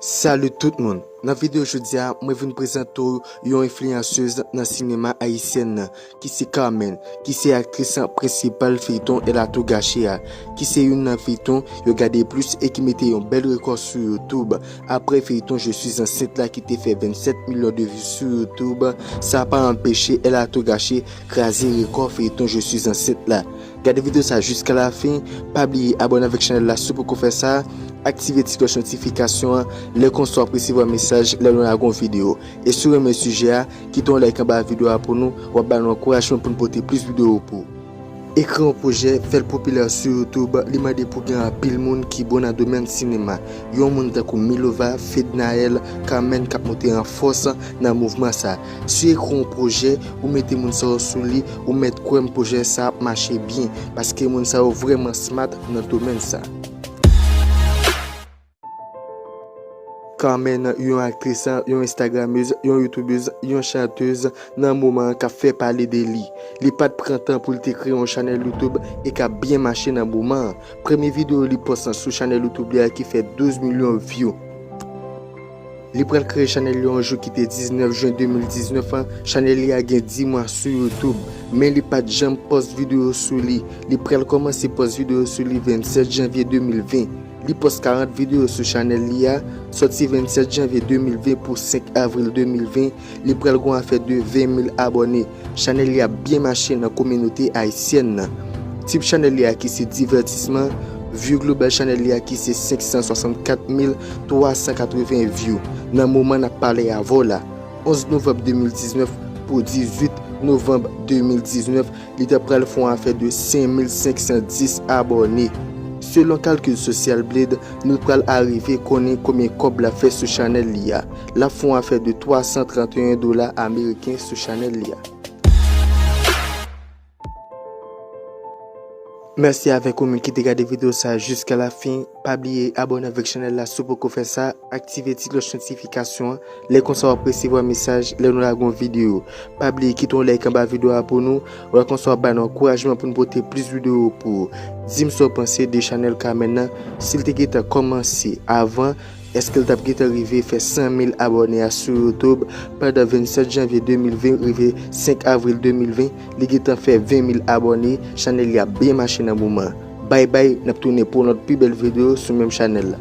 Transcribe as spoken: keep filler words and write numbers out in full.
Salut tout moun. Nan videyo jodi a, mwen vin prezante w yon enfliyansez nan sinema ayisyèn nan, ki se Carmen, ki se aktris prensipal feyton Elle a tout gâché a, ki se youn nan feyton yo gade plis e ki mete yon bèl rekò sou YouTube. Apre feyton Je suis enceinte la ki te fè vennsenk milyon de vues sou YouTube, sa pa anpeche Elle a tout gâché kraze rekò feyton Je suis enceinte la. Gade videyo sa jiska la fen, pa bliye abòne avèk chanèl la si w poko fè sa, aktive ti klòch notifikasyon an, lè konsa w ap resevwa mesaj lè nou lage yon videyo. E si w renmen sijè a, kite yon like anba videyo a pou nou, w ap ba nou ankourajman pou n pote plis videyo pou ou. Ekri yon pwojè, fè l popilè sou YouTube, li mande pou gen anpil moun ki bon nan domèn sinema. Yon moun tankou Milova, Fednaelle, Carmen k ap monte an fòs nan mouvman sa. Si w ekri yon pwojè, ou mete moun sa yo sou li, ou mèt kwè m pwojè sa ap mache byen, paske moun sa yo vrèman smart nan domèn sa. Carmen, yon aktris, yon instagramez, yon youtubez, yon chantez nan moman an k ap fè pale de li. Li pa t pran tan pou l te kreye yon chanèl YouTube e k ap byen mache nan moman an. Premye videyo li pòs sou chanèl YouTube li a ki fè douz milyon view. Li pral kreye chanèl li yon jou ki te diznèf jen de mil diznèf an. Chanèl li a gen dis mwa sou YouTube, men li pa t janm pòs videyo sou li. Li pral kòmanse pòs videyo sou li vennsèt janvye de mil ven. Li pòs karant videyo sou chanèl li a, sòti vennsèt janvye de mil ven pou senk avril de mil ven. Li pral gon afè de ven mil abòne. Chanèl li ap byen mache nan kominote ayisyèn nan. Tip chanèl li a ki se divètisman, view global chanèl li a ki se senk san swasannkat mil twa san katreven view. Nan moman n ap pale avè w la, onz novanm de mil diznèf pou dizuit novanm de mil diznèf, li ta pral fè yon afè de senk mil senk san dis abòne. Selon kalkil Social Blade, nou pral arive konnen konbyen kòb l ap fè sou chanèl li a. L ap fè yon afè de twa san tranteyen dola ameriken sou chanèl li a. Mèsi avèk ou menm ki te gade videyo sa jiska la fen. Pa bliye abòne avèk chanèl la si w poko fè sa, aktive ti klòch notifikasyon an, lè konsa w ap resevwa mesaj lè nou lage yon videyo. Pa bliye kite yon like anba videyo a pou nou, lè konsa w ap ba nou ankourajman pou n pote plis videyo pou ou. Di m sa w panse de chanèl Carmen nan, si l te gentan kòmanse avan, èske l t ap gentan rive fè san mil abòne a sou YouTube pandan vennsèt janvye de mil ven rive senk avril de mil ven? Li gentan fè ven mil abòne, chanèl li ap byen mache nan moman an. Bay bay, n ap tounen pou yon lòt pi bèl videyo sou menm chanèl la.